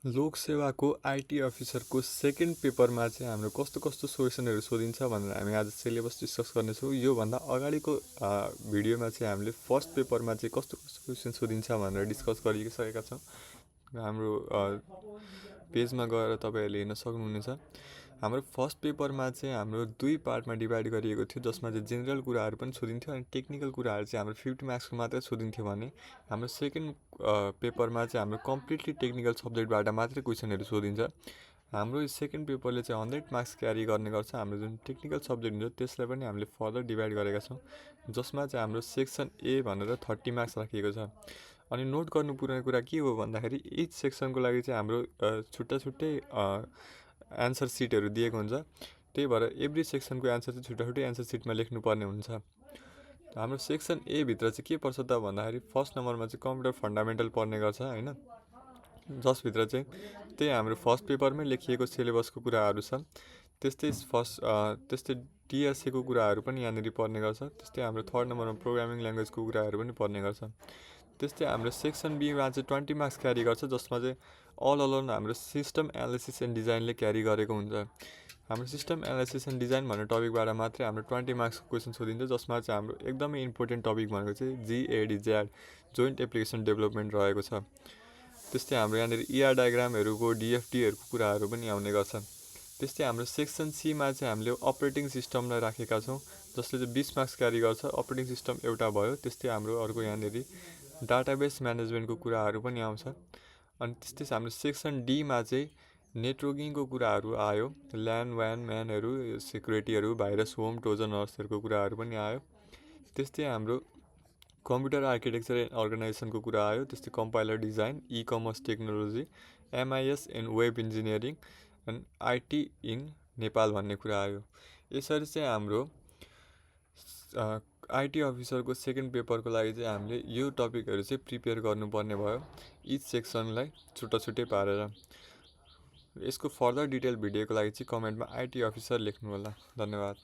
लोकसेवाको IT अफिसरको second पेपरमा चाहिँ हाम्रो कस्तो कस्तो क्वेसनहरू सोधिन्छ भनेर हामी आज सिलेबस डिस्कस गर्नेछौँ। योभन्दा अगाडिको भिडियोमा चाहिँ हामीले फर्स्ट पेपरमा चाहिँ कस्तो कस्तो क्वेसन सोधिन्छ भनेर डिस्कस गरिसकेका छौँ। हाम्रो पेजमा गएर तपाईँहरूले हेर्न सक्नुहुनेछ। हाम्रो फर्स्ट पेपरमा चाहिँ हाम्रो दुई पार्टमा डिभाइड गरिएको थियो, जसमा चाहिँ जेनरल कुराहरू पनि सोधिन्थ्यो अनि टेक्निकल कुराहरू चाहिँ हाम्रो 50 मार्क्सको मात्रै सोधिन्थ्यो भने हाम्रो सेकेन्ड पेपरमा चाहिँ हाम्रो कम्प्लिटली टेक्निकल सब्जेक्टबाट मात्रै क्वेसनहरू सोधिन्छ। हाम्रो सेकेन्ड पेपरले चाहिँ 100 मार्क्स क्यारी गर्ने गर्छ। हाम्रो जुन टेक्निकल सब्जेक्ट हुन्छ त्यसलाई पनि हामीले फर्दर डिभाइड गरेका छौँ, जसमा चाहिँ हाम्रो सेक्सन ए भनेर 30 मार्क्स राखिएको छ। अनि नोट गर्नुपर्ने कुरा के हो भन्दाखेरि इच सेक्सनको लागि चाहिँ हाम्रो छुट्टा छुट्टै एन्सर सिटहरू दिएको हुन्छ। त्यही भएर एभ्री सेक्सनको एन्सर चाहिँ छुट्टा छुट्टै एन्सर सिटमा लेख्नुपर्ने हुन्छ। हाम्रो सेक्सन ए भित्र चाहिँ के पर्छ त भन्दाखेरि फर्स्ट नम्बरमा चाहिँ कम्प्युटर फन्डामेन्टल पर्ने गर्छ हैन, जसभित्र चाहिँ त्यही हाम्रो फर्स्ट पेपरमै लेखिएको सिलेबसको कुराहरू छ। त्यस्तै डिएसएको कुराहरू पनि यहाँनिर पर्ने गर्छ। त्यस्तै हाम्रो थर्ड नम्बरमा प्रोग्रामिङ ल्याङ्ग्वेजको कुराहरू पनि पर्ने गर्छ। त्यस्तै हाम्रो सेक्सन बीमा चाहिँ 20 मार्क्स क्यारी गर्छ, जसमा चाहिँ अल अलोन हाम्रो सिस्टम एनालाइसिस एन्ड डिजाइनले क्यारी गरेको हुन्छ। हाम्रो सिस्टम एनालाइसिस एन्ड डिजाइन भन्ने टपिकबाट मात्रै हाम्रो 20 मार्क्सको क्वेसन सोधिन्छ, जसमा चाहिँ हाम्रो एकदमै इम्पोर्टेन्ट टपिक भनेको चाहिँ जिएडिज्याड जोइन्ट एप्लिकेसन डेभलपमेन्ट रहेको छ। त्यस्तै हाम्रो यहाँनिर इआर डायग्रामहरूको डिएफडीहरूको कुराहरू पनि आउने गर्छ। त्यस्तै हाम्रो सेक्सन सीमा चाहिँ हामीले अपरेटिङ सिस्टमलाई राखेका छौँ, जसले चाहिँ 20 मार्क्स क्यारी गर्छ। अपरेटिङ सिस्टम एउटा भयो। त्यस्तै हाम्रो अर्को यहाँनिर डाटाबेस म्यानेजमेन्टको कुराहरू पनि आउँछ। अनि त्यस्तै हाम्रो सेक्सन डीमा चाहिँ नेटवर्किङको कुराहरू आयो, ल्यान व्यान म्यानहरू, सेक्युरिटीहरू, भाइरस, होम ट्रोजनर्सहरूको कुराहरू पनि आयो। त्यस्तै हाम्रो कम्प्युटर आर्किटेक्चर एन्ड अर्गनाइजेसनको कुरा आयो। त्यस्तै compiler design, e commerce technology, MIS and web engineering and IT in Nepal भन्ने कुरा आयो। यसरी चाहिँ हाम्रो आइटी अफिसरको सेकेन्ड पेपरको लागि चाहिँ हामीले यो टपिकहरू चाहिँ प्रिपेयर गर्नुपर्ने भयो, इच सेक्सनलाई छुट्टा छुट्टै पारेर। यसको फर्दर डिटेल भिडियोको लागि चाहिँ कमेन्टमा आइटी अफिसर लेख्नु होला। धन्यवाद।